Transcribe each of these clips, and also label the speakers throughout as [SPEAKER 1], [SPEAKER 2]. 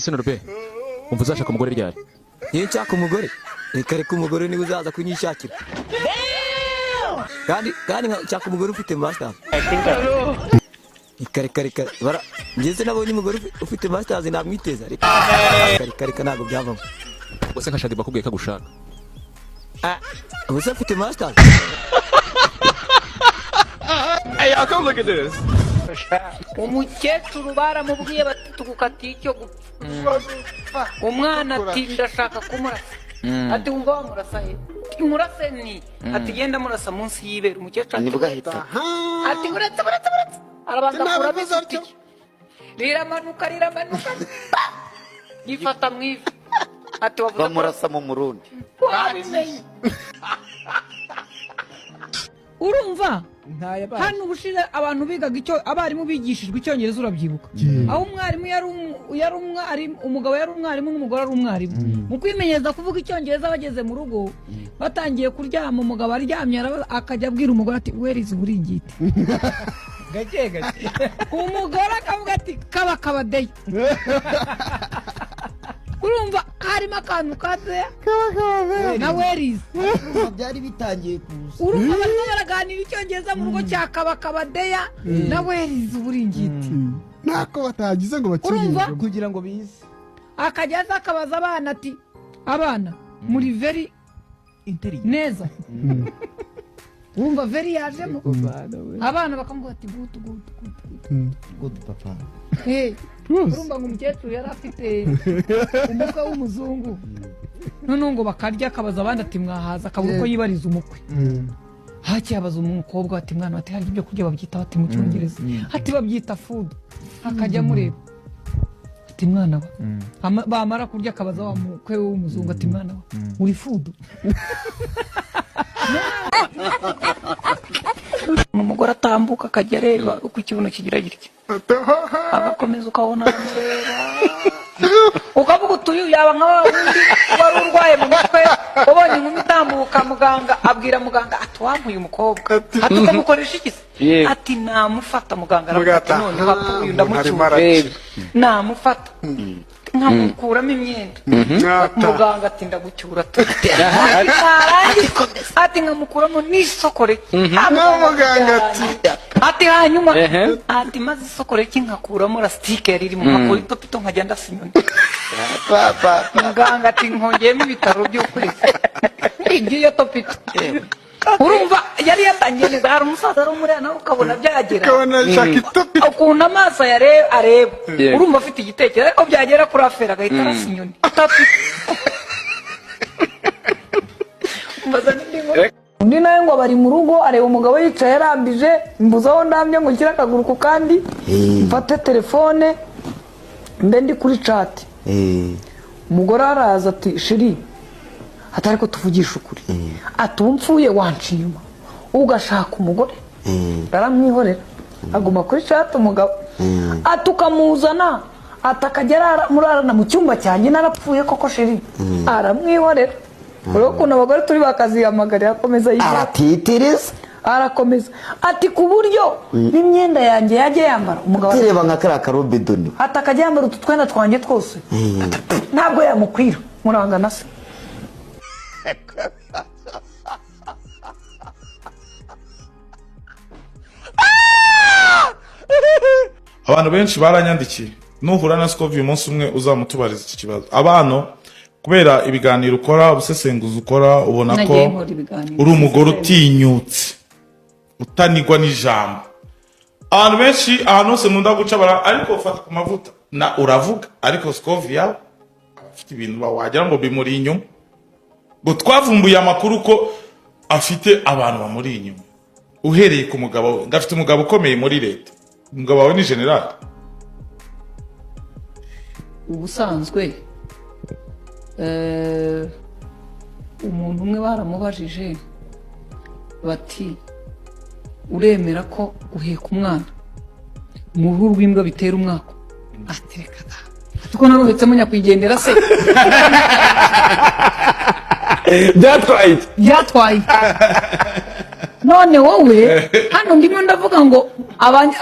[SPEAKER 1] Ese Norbert, umva uzashaka umugore ryari?
[SPEAKER 2] Niyo nshaka umugore, reka reka, umugore niwe uzaza kunyishakira. Kandi nshaka umugore ufite masters. Reka reka reka, bara ngeze nabonye umugore ufite masters namwiteza. Reka reka reka, ntabwo byavamo.
[SPEAKER 1] Ubwo se nka Shaddy bakubwiye ko agushaka?
[SPEAKER 2] Ah, ubu se afite masters?
[SPEAKER 3] Hey, y'all, come look at this.
[SPEAKER 4] Umukecuru baramubwiye bati: "Tugukatiye icyo gupfa." Umwana ati: "Ndashaka kumurasa." Ati: "Wumva wamurasa he?" Ati: "Murase ni." Ati: "Genda murasa munsi y'ibere." Umukecuru ati:
[SPEAKER 5] Nibwo ahita
[SPEAKER 4] Ati: "Buretse, buretse, buretse." Arabanza akuramo
[SPEAKER 5] Sinabivuze atyo.
[SPEAKER 4] isutiye, riramanuka, riramanuka, pa! Yifata mu ivi. Ati: "Wavuze ko
[SPEAKER 5] Bamurasa mu Murundi.
[SPEAKER 4] Wabimenye." Urumva hano ubushize abantu bigaga icyo, abarimu bigishijwe Icyongereza, urabyibuka, aho umwarimu yari umwarimu, umugabo yari umwarimu n'umugore ari umwarimu. Mu kwimenyereza kuvuga Icyongereza, bageze mu rugo batangiye kuryama, umugabo aryamye, akajya abwira umugore ati: "Where is uburingiti?"
[SPEAKER 6] Gake gake.
[SPEAKER 4] Umugore akavuga ati: "Kaba kaba deya." Urumva harimo akantu ka deya na where is.
[SPEAKER 7] Urumva byari bitangiye kuza.
[SPEAKER 4] Urumva barimo baraganira Icyongereza mu rugo cya kaba kaba deya na where is uburingiti.
[SPEAKER 8] Ntako batagize ngo
[SPEAKER 4] Urumva?
[SPEAKER 8] bakirinde.
[SPEAKER 6] Kugira ngo bize.
[SPEAKER 4] Akajya aza akabaza abana ati: "Abana muri very
[SPEAKER 6] intelligent
[SPEAKER 4] neza?" Wumva very yajemo, abana bakamubwira ati: "Good, good, good, good."
[SPEAKER 7] Good papa.
[SPEAKER 4] Eh, urumva ngo umukecuru yari afite umukwe w'umuzungu, noneho ngo bakarya, akabaza abandi ati: "Mwahaza?" Akabura uko yibariza umukwe. Hakiyabaza umukobwa ati: "Mwana," ati, "harya ibyo kurya babyita bati mu Cyongereza?" Ati: "Babyita food." Akajya amureba ati: "Mwana we." Bamara kurya akabaza wa mukwe we w'umuzungu ati: "Mwana we, uri food?" Umugore atambuka akajya areba uko ikibuno kigira gitya, agakomeza, ukabona aramureba, ukavuga uti: "Uyu yaba nka wa wundi wari urwaye mu mutwe wabonye inkumi itambuka." Muganga abwira muganga ati: "Wampuye umukobwa." Ati: "Ukamukoresha iki se?" Ati: "Namufata." Muganga aravuga ati:
[SPEAKER 8] Mugata,
[SPEAKER 4] "None papa, uyu ndamucyura, namufata nkamukuramo imyenda." Muganga ati: "Ndagucyura." Ati: "Nkamukuramo n'isokore."
[SPEAKER 8] Muganga
[SPEAKER 4] Ati: "Hanyuma," ati, "maze isokore nkakuramo lasitike yari irimo, nkakura itopito, nkajya ndasa inyoni." Muganga ati: "Nkongeyemo ibitaro by'ukwezi iby'iyo topito." Urumva yari yatangiye neza. Hari umusaza ari umuriya nawe ukabona byagera
[SPEAKER 8] Ukabona ashaka itopito.
[SPEAKER 4] Ukuntu amaso areba, urumva afite igitekerezo, ariko byagera kuri affaire agahita arasa inyoni topito. Mbaza n'indi nkuru. Undi nawe ngo bari mu rugo, areba umugabo yicaye arambije: "Mbuze aho ndambye ngo nshyire akaguru ku kandi, mfate telefone mbe ndi kuri chat." Umugore araza ati: "Chéri," ati, "ariko tuvugishe ukuri," ati, "ubu mpfuye wanca inyuma ugashaka umugore?" Aramwihorera, aguma kuri chat. Umugabo ati: "Ukamuzana," ati, "akajya murarana mu cyumba cyanjye narapfuye koko, chéri?" Aramwihorera. Urabona ukuntu abagore turi bakazihamagarira, akomeza yicara.
[SPEAKER 7] Aratitiriza.
[SPEAKER 4] Arakomeza ati: "Ku buryo n'imyenda yanjye yajya yambara." Umugabo
[SPEAKER 7] Tireba nka kariya karobidoni.
[SPEAKER 4] ati: "Akajya yambara utu twenda twanjye twose." Ati: "Ntabwo yamukwira murangana se?"
[SPEAKER 9] Abantu benshi baranyandikiye: "Nuhura na Scovia umunsi umwe, uzamutubariza iki kibazo." Abantu, kubera ibiganiro ukora, ubusesenguzi ukora, ubona ko
[SPEAKER 4] Nagiye nkora ibiganiro.
[SPEAKER 9] uri umugore utinyutse, utanigwa n'ijambo. Abantu benshi, ahantu hose nkunda guca bara: "Ariko fata ku mavuta na uravuga, ariko Scovia afite ibintu wagira ngo bimuri inyuma." Ngo twavumbuye amakuru ko afite abantu bamuri inyuma, uhereye ku mugabo we, ngo afite umugabo ukomeye muri leta. Umugabo wawe ni general?
[SPEAKER 4] Ubusanzwe umuntu umwe baramubajije bati: "Uremera ko guheka umwana mu ruhu rw'imbwa bitera umwaka?" Ati: "Reka da." Ati: "Ko naruhetsemo nyakwigendera se?"
[SPEAKER 3] Byatwaye iki?
[SPEAKER 4] Byatwaye. None wowe hano ndimo ndavuga ngo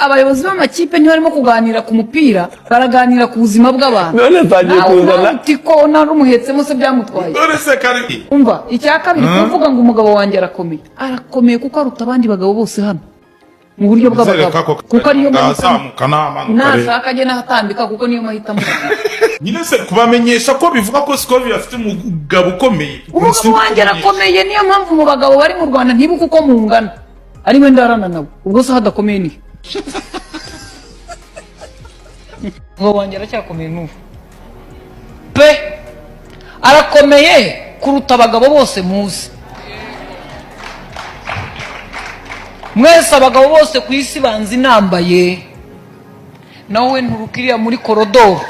[SPEAKER 4] abayobozi b'amakipe ntibarimo kuganira ku mupira, baraganira ku buzima bw'abantu.
[SPEAKER 3] None atangiye
[SPEAKER 4] Nawe
[SPEAKER 3] kuzana.
[SPEAKER 4] nawe uti ko narumuhetsemo se byamutwaye?
[SPEAKER 9] None se kari
[SPEAKER 4] Umva, icya kabiri, kuvuga ngo umugabo wanjye arakomeye, arakomeye kuko aruta abandi bagabo bose hano mu buryo bw'abagabo, kuko ariyo mahitamo.
[SPEAKER 9] Azamuka n'amanuka rero.
[SPEAKER 4] Nashaka ajye n'ahatambika, kuko niyo mahitamo.
[SPEAKER 9] Nyine se kubamenyesha ko bivuga ko Scovia afite umugabo ukomeye?
[SPEAKER 4] Umugabo wanjye arakomeye, niyo mpamvu mu bagabo bari mu Rwanda ntibuka uko mungana ari we ndarana nabo. Ubwo se hadakomeye nihe? Umugabo wanjye aracyakomeye n'ubu pe, arakomeye kuruta abagabo bose muzi mwese. Abagabo bose ku isi banzi nambaye nawe nturukiriya muri korodoro.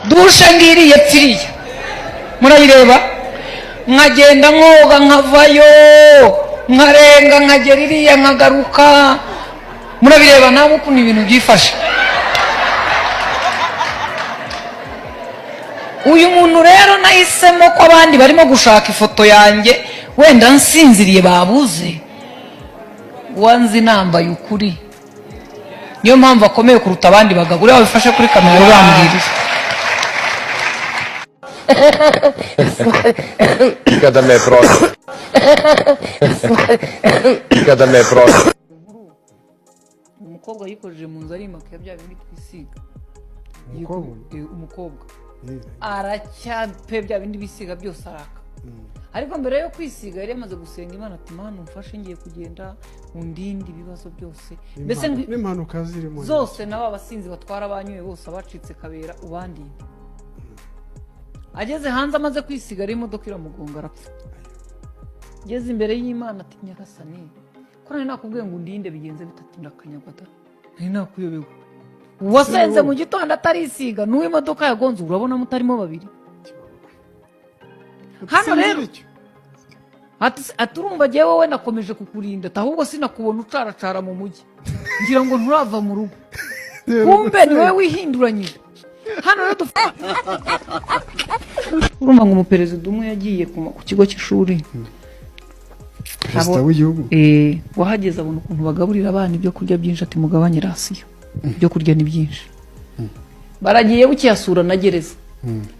[SPEAKER 4] Dushe ngiriye pfiriya murayireba, nkagenda nkoga nkavayo, nkarenga nkagera iriya nkagaruka, murabireba nawe ukuntu ibintu byifashe. Uyu muntu rero nahisemo ko abandi barimo gushaka ifoto yanjye wenda nsinziriye babuze, wanzi nambaye ukuri, niyo mpamvu akomeye kuruta abandi bagabo. Uriya wabifashe kuri kamera bambwiriye.
[SPEAKER 3] Kada me prošlo. Kada me prošlo.
[SPEAKER 4] Umukobwa yikojeje mu nzu arimaka bya bindi twisiga.
[SPEAKER 8] Umukobwa?
[SPEAKER 4] Umukobwa aracyape bya bindi bisiga byose araka, ariko mbere yo kwisiga yari yamaze gusenga Imana ati: "Mana umfashe, ngiye kugenda undinde ibibazo byose mbese
[SPEAKER 8] N'impanuka zirimo
[SPEAKER 4] zose, nabo abasinzi batwara abanyoye bose, abacitse kabera ubandinde." Ageze hanze amaze kwisiga ari imodoka iramugonga arapfa. Ageze imbere y'Imana ati: "Nyagasani, ko nari nakubwiye ngo undinde bigenze bitatu?" "Ndakanyagwa da, nari nakuyobewe." Uwasenze mu gitondo atarisiga n'uwo imodoka yagonze, urabona mutarimo babiri hano rero. Ati: "Urumva jyewe wowe nakomeje kukurinda, ati ahubwo sinakubona ucaracara mu mujyi ngira ngo nturava mu rugo, kumbe ni wowe wihinduranyije." Hano rero urumva ngo umuperezida umwe yagiye ku kigo cy'ishuri.
[SPEAKER 8] Perezida w'igihugu?
[SPEAKER 4] Wahageze abona ukuntu bagaburira abana ibyo kurya byinshi, ati: "Mugabanye ration, ibyo kurya ni byinshi." Baragiye, bukiyasura na gereza,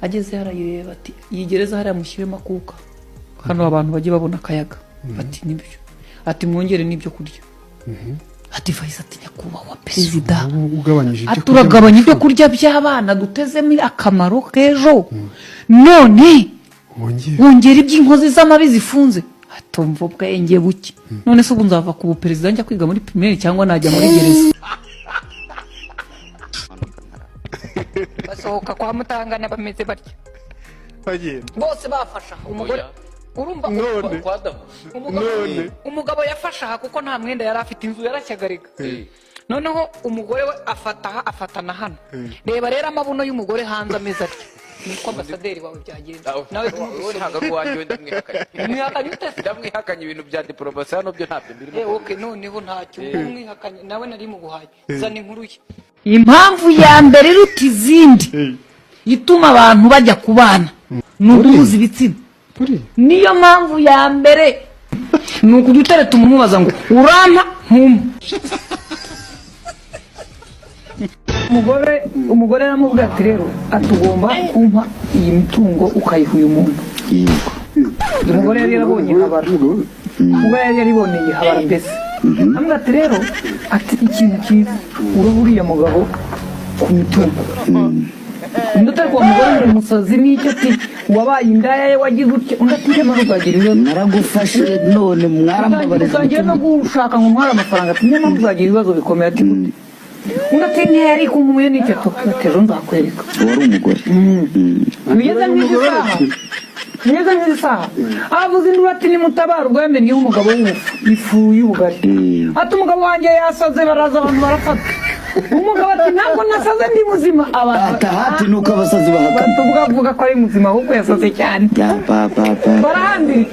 [SPEAKER 4] ageze arayireba ati: "Iyi gereza hariya mushyiremo akuka, hano abantu bajye babona akayaga." Bati: "Nibyo." Ati: "Mwongere n'ibyo kurya." Ati vayisi ati: "Nyakubahwa perezida,"
[SPEAKER 8] Ubu ugabanyije ibyo
[SPEAKER 4] ati,
[SPEAKER 8] kurya mu
[SPEAKER 4] "uragabanya ibyo
[SPEAKER 8] mashuri.
[SPEAKER 4] kurya by'abana dutezemo akamaro k'ejo, none
[SPEAKER 8] Wongere.
[SPEAKER 4] wongera iby'inkozi z'amabi zifunze." Atumva ubwenge buke. "None se ubu nzava ku buperezida njya kwiga muri primaire cyangwa najya muri gereza?" Basohoka kwa Mutangana bameze batya bose, bafasha umugore, urumva umugabo yafashe aha kuko nta mwenda yari afite, inzu yarashyagarika. Noneho umugore we afata aha, afatana hano. Reba rero amabuno y'umugore hanze ameze atya. Niko ambasaderi wawe byagenze nawe.
[SPEAKER 5] Wowe ntabwo ari uwanjye, we ndamwihakanye.
[SPEAKER 4] Mwihakanye ute se?
[SPEAKER 5] Ndamwihakanye, ibintu bya diporomasi hano byo ntabyo birimo.
[SPEAKER 4] Okay, noneho ntacyo umwihakanye nawe nari muguhaye, zana inkuru ye. Impamvu ya mbere iruta izindi ituma abantu bajya kubana ni uguhuza ibitsina.
[SPEAKER 8] Buriya.
[SPEAKER 4] Niyo mpamvu ya mbere ni ukujya utereta umubaza ngo urampa ntumpa. Umugore aramubwira ati: "Rero," ati, "ugomba kumpa iyi mitungo ukayiha uyu muntu." Umugore yari yarabonye habara, umugore yari yariboneye habara mbese. Amubwira ati: "Rero," ati, "ikintu cyiza uroha uriya mugabo ku mitungo." Undi atari kuwa mugore ngo umusazi n'icyo, ati: "Wabaye indaya ye, wagize utya." Undi ati: "Nyamara uzagira ibibazo."
[SPEAKER 7] Naragufashe none mwarambabariza.
[SPEAKER 4] "Utangiye no gushaka ngo ntware amafaranga," ati, "nyamara uzagira ibibazo bikomeye." Ati: "Gute?" Undi ati: "Ntiyari kunkumuye n'icyo," ati: "Ejo nzakwereka."
[SPEAKER 7] Wari umugore.
[SPEAKER 4] Bigeze nk'izi saha, bigeze nk'izi saha, avuze induru ati: "Nimutabare!" Ubwo yamennyeho umugabo w'ubufu, ifu y'ubugari. Ati: "Umugabo wanjye yasaze!" Baraza, abantu barafata umugabo. Ati: "Ntabwo nasaze, ndi muzima." Abantu
[SPEAKER 7] Atahati nuko abasazi bahakana.
[SPEAKER 4] Batuvuga avuga ko ari muzima, ahubwo yasaze cyane.
[SPEAKER 7] Ya pa pa pa.
[SPEAKER 4] Barahambira.